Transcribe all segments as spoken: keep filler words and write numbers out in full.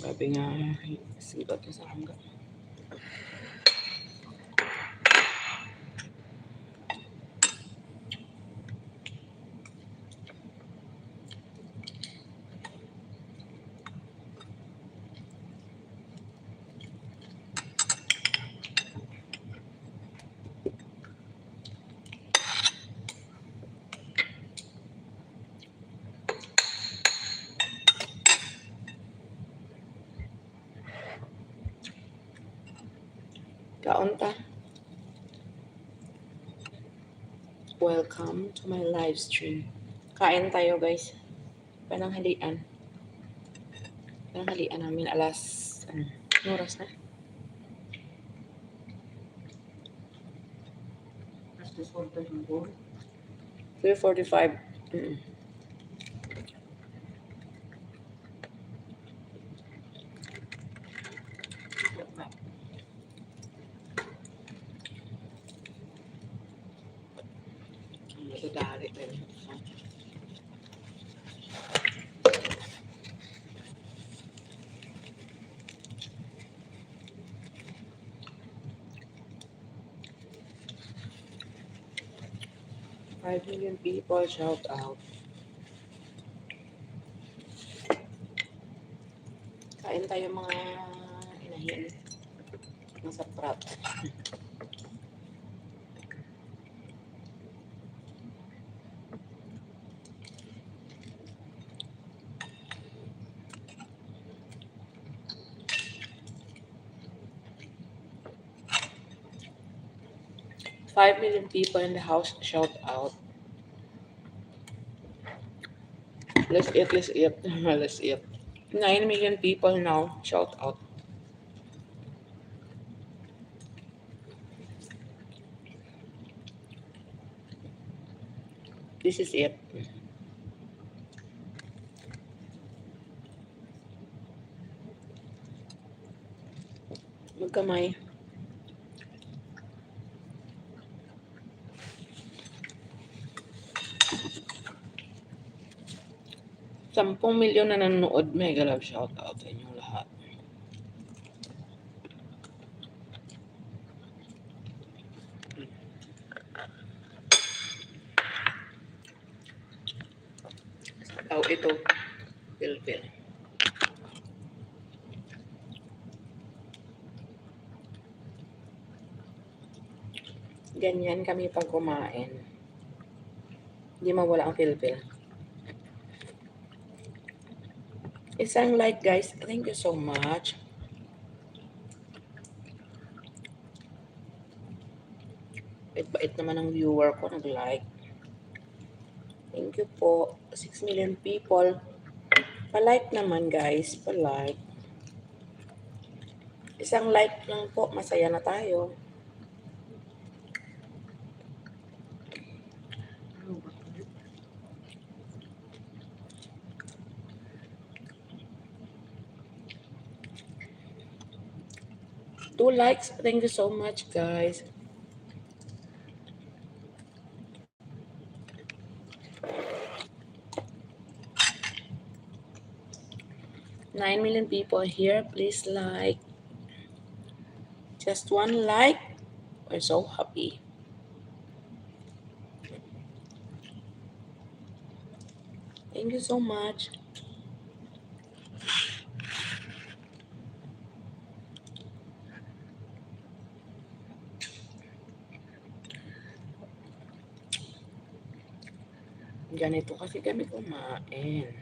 Sabi nga, sibat na sa hangga. Kaon ta. Welcome to my live stream. Kain tayo, guys. Pananghalian. Pananghalian namin alas, ano, ano oras na? Alas dos forty-five. Three forty-five. Mm. Ang madadali na yun. Five million people, shout out. Kain tayo, mga inahin. Masaprat. Five million people in the house, shout out. Let's eat, let's eat, let's eat. Nine million people now, shout out. This is it. Magkamay. Sampung milyon na nanonood. Mega love shout out sa inyong lahat. Oh, ito. Pilpil. Ganyan kami pag kumain. Di mawala ang pilpil. Isang like, guys. Thank you so much. Bait-bait naman ang viewer ko, nag-like. Thank you po. Six million people. Pa-like naman, guys. Pa-like. Isang like lang po, masaya na tayo. Two likes. Thank you so much, guys. Nine million people here. Please like. Just one like. We're so happy. Thank you so much. Ganito kasi kami kumain.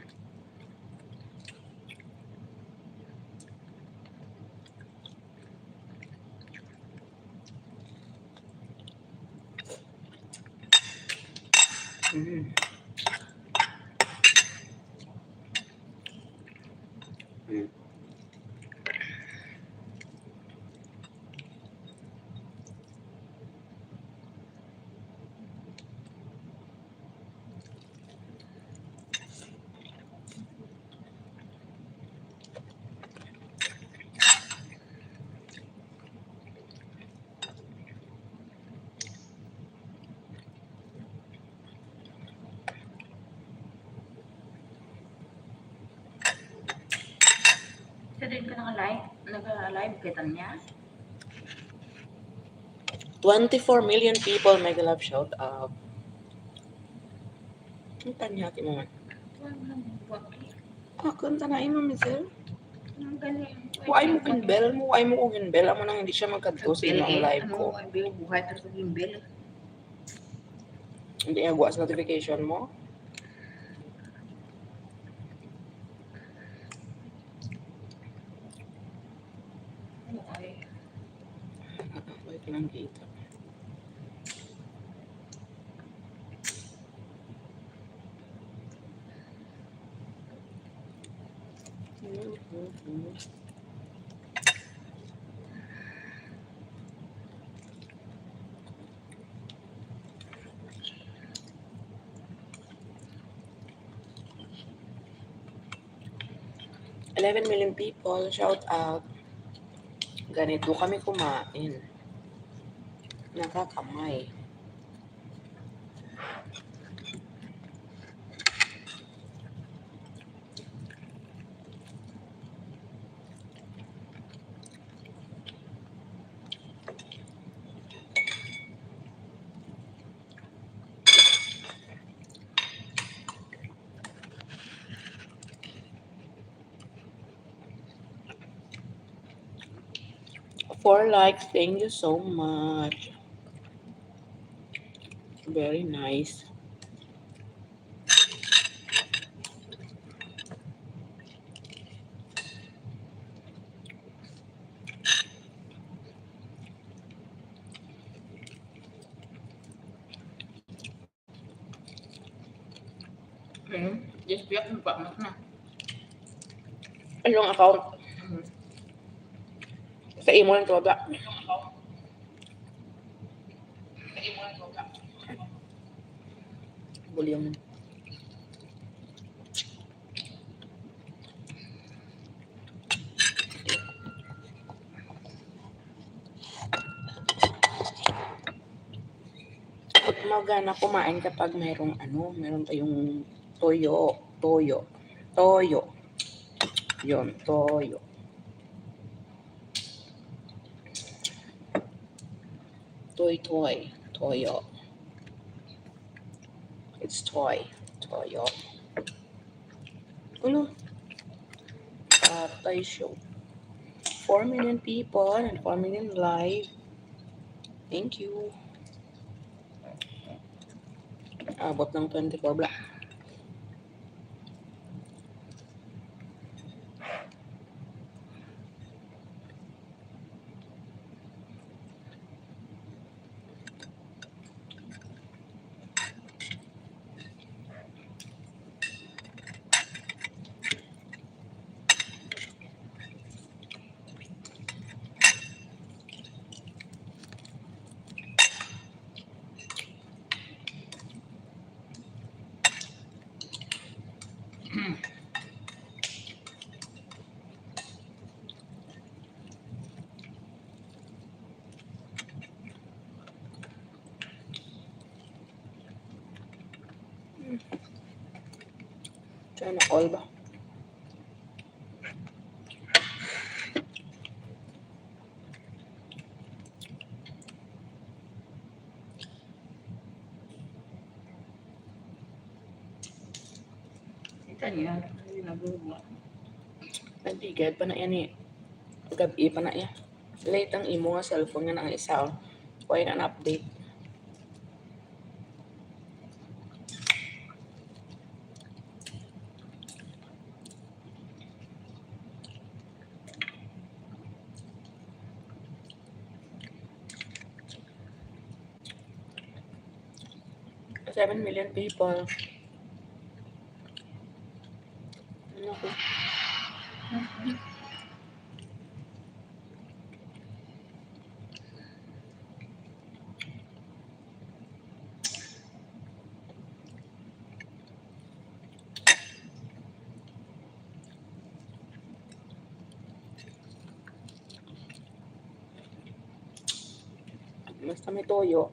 Mm. Mm. Sa din ka naka-live? Naka-live kay Tanya? Twenty-four million people, mega love shout out. Ang Tanya, ti mo man. Wala mo, buwak eh. Ako, ang tanay mo, Mizel. Ang galing. Why mo ginbel mo? Why mo ko ginbel? Amo nang hindi siya magkadto sa Bel ilang eh. Live Ano ko. Mo, ang bel, buhay, pero sa ginbel. Hindi niya gawas notification mo? Okay. Wait lang kita. Eleven million people, shout out. Ganito kami kumain. Nakakamay. Four likes, thank you so much. Very nice. Hmm, just biyak mo pa, mas na. Anong account? Hmm. Sa imo lang to, ba? Volume. Magana kumain kapag mayroong ano, meron tayong toyo, toyo, toyo. Yun, toyo. Toy, toy, toyo. It's toy, toyo. Ulo. Patay show. Four million people and four million live. Thank you. Abot ng twenty-four bla. Sana all ba? Kita niya, ay, nagugma. Nagtigad pa na yan eh. Gabi pa na yan. Late ang imo nga cellphone nga nang isa, oh. Why na update? Seven million people. Ano ko? Basta may toyo.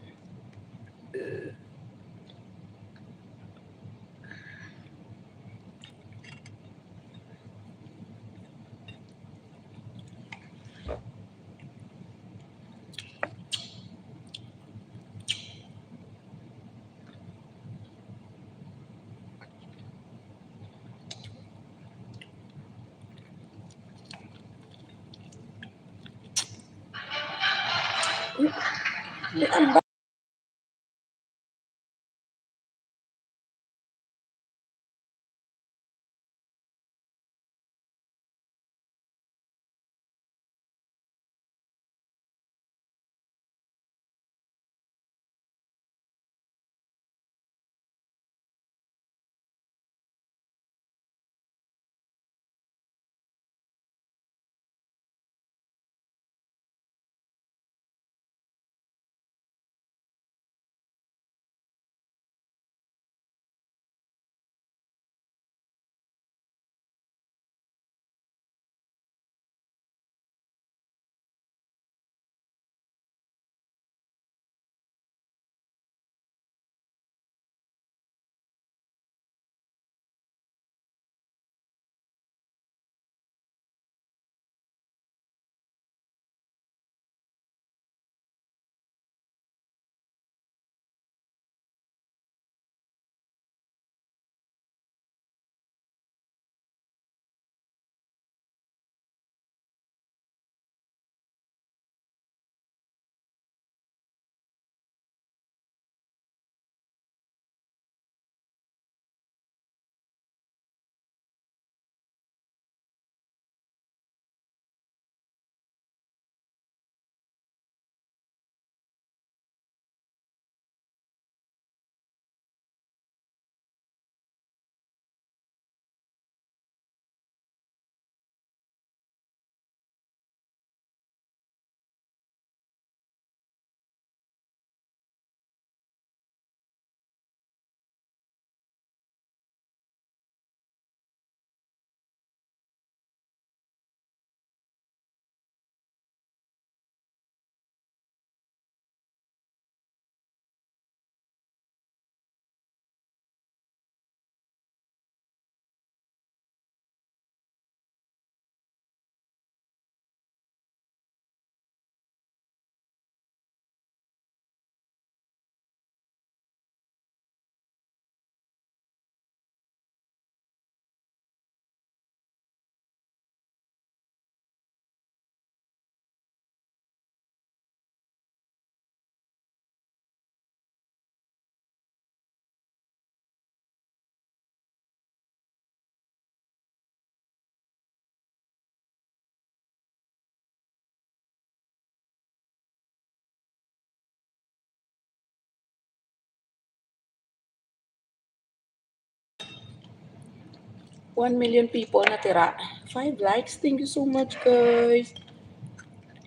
One million people na tira. Five likes. Thank you so much, guys.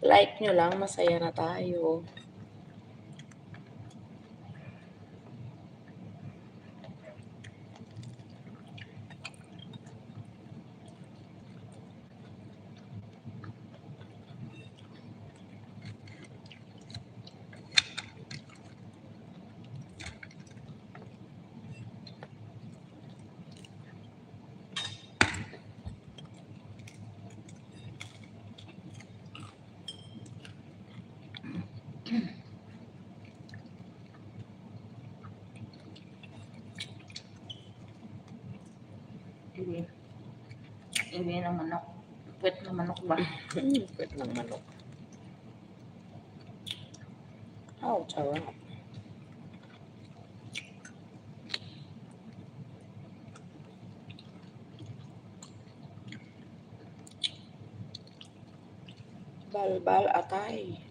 Like nyo lang, masaya na tayo. Iwi. Iwi ng manok. Puwet ng manok ba? Puwet ng manok. Aw, sarap. Balbal atay.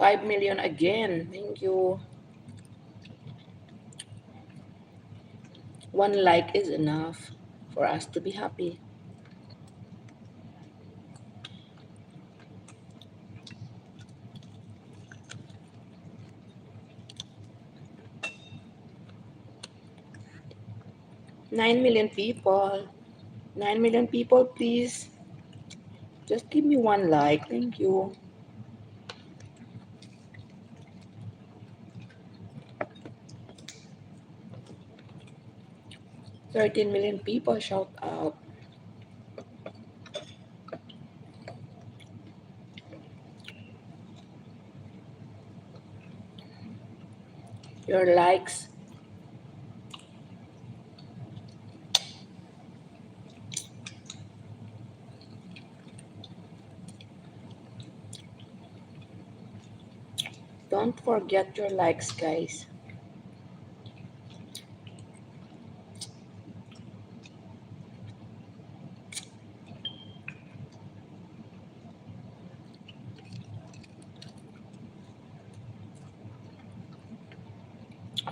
Five million again. Thank you. One like is enough for us to be happy. Nine million people. Nine million people, please. Just give me one like. Thank you. Thirteen million people, shout out. your likes. Don't forget your likes, guys.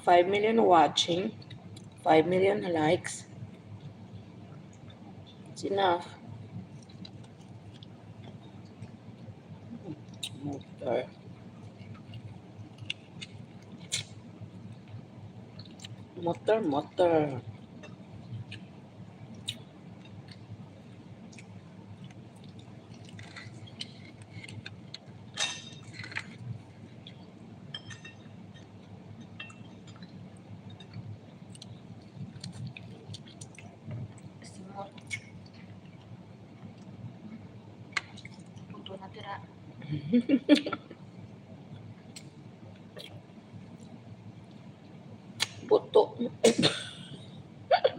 Five million watching, five million likes. It's enough. Motor. Motor, motor. Simot. Buto na tira. Buto.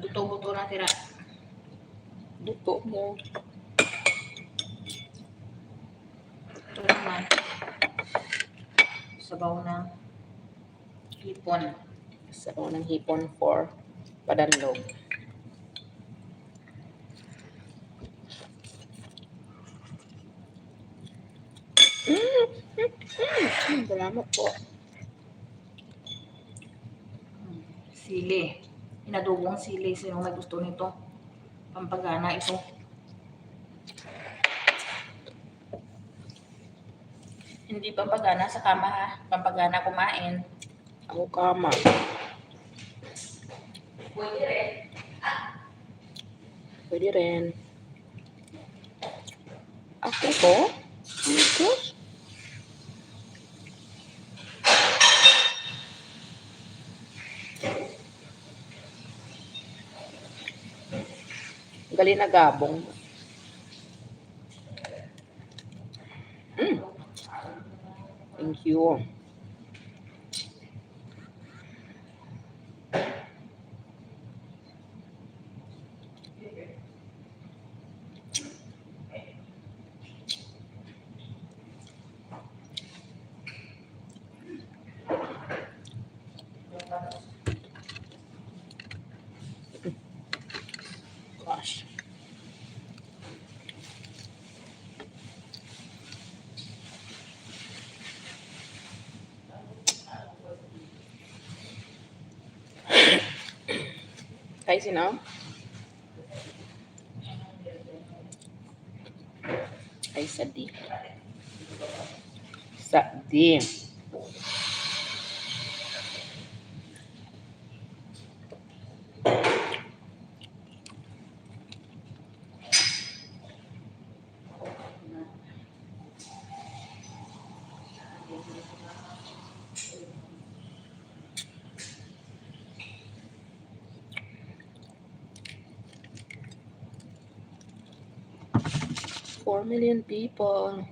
Buto-buto na tira. Buto mo. Ito naman. Sabaw na. Hipon. Sabaw ng hipon for padanlog. Mm, mm, mm, mm. Salamat po. Sili. Inadobong sili. Sino may gusto nito? Pampagana ito. Hindi pampagana sa kama, ha? Pampagana kumain. Ako kama. Pwede rin. Pwede rin. Ako ko? Diyos. Gali na gabong. Mm. Thank you. Gosh. Guys, you know? Ay, sadi. Sadi. Four million people.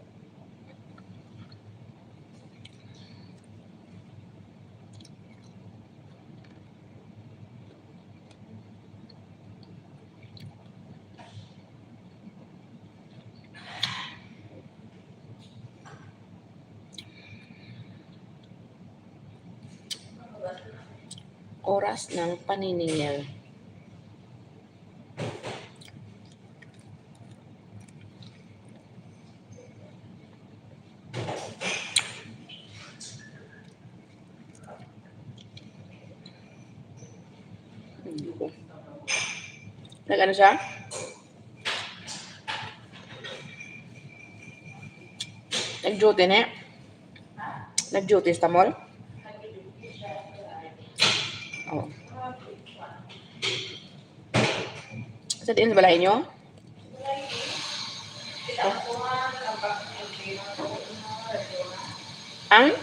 Oras ng paniningil. Nag-ano siya? Nag-duty ni? Nag-duty sa mall? Oh. Sa diin sa balay nyo? Ang?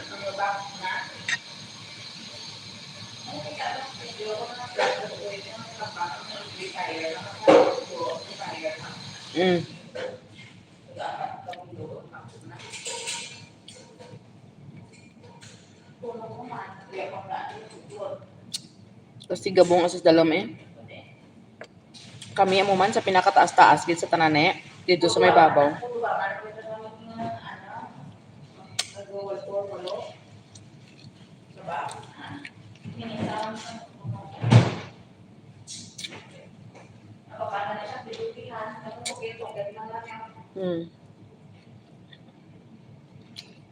Mm. Tapos si Gabong asas dalom eh. Kami amo man sa pinakataas-taas gid sa tanan eh. Dito sa may babaw. Hmm.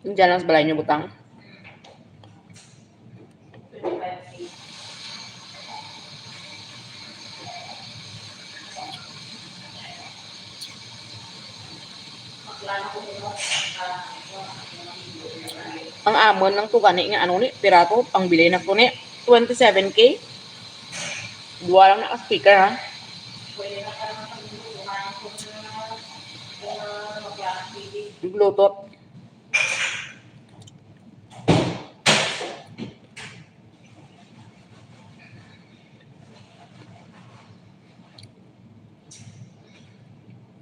Diyan lang sa balay niyo butang? Ang amon lang to gani nga ano ni, pirato, pang bili na ko ni, twenty-seven K. Dua lang na ka speaker, ha? Bluetooth.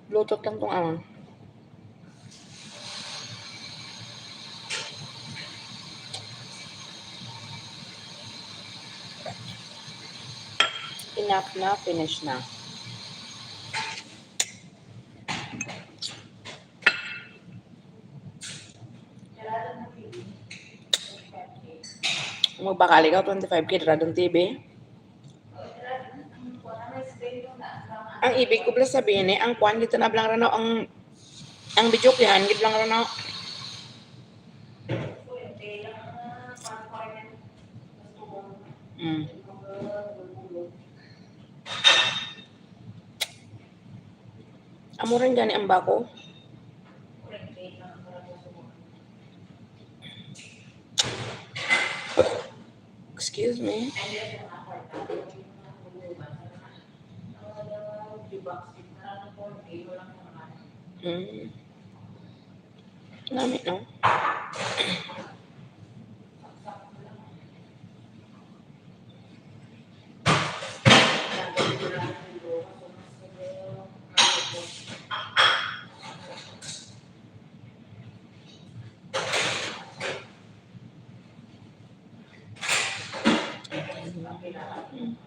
Bluetooth lang tong amon. Enough na, finish na. Kung magpakali ka, twenty-five K dira dong T V. Ang ibig ko pala sabihin eh, ang kwan dito na lang rano, ang, ang videokehan gid lang rano. Mm. Amo rin gani ang bako. Excuse me. Mm. Nami, no?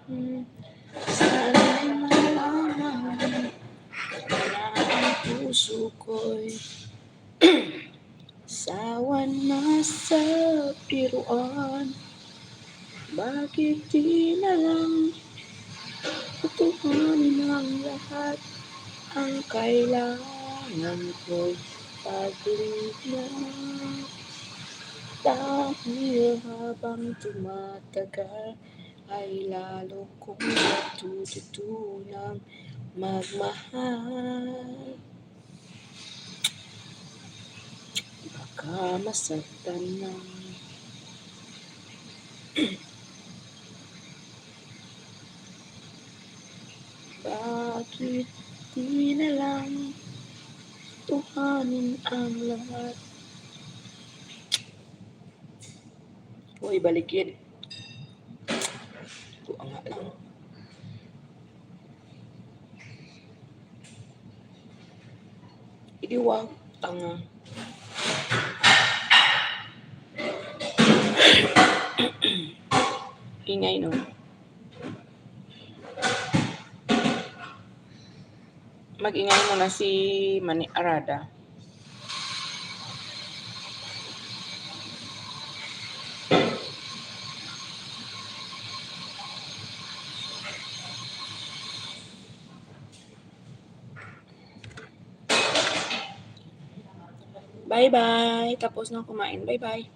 Mhm. Sana'y malaman na ang puso ko'y sawa na sa biruan. Bakit di na lang tutuhanin ang lahat? Ang kailangan ko'y paglingaw. Dahil habang tumatagal, ay lalo kong matututunang magmahal. Baka masaktan na. Bakit di na lang tuhanin ang lahat? Uy, balikid. Ito nga lang. Idiwag, tanga. Ingay, no? Mag-ingay muna si Mani Arada. Bye-bye. Tapos na kumain. Bye-bye.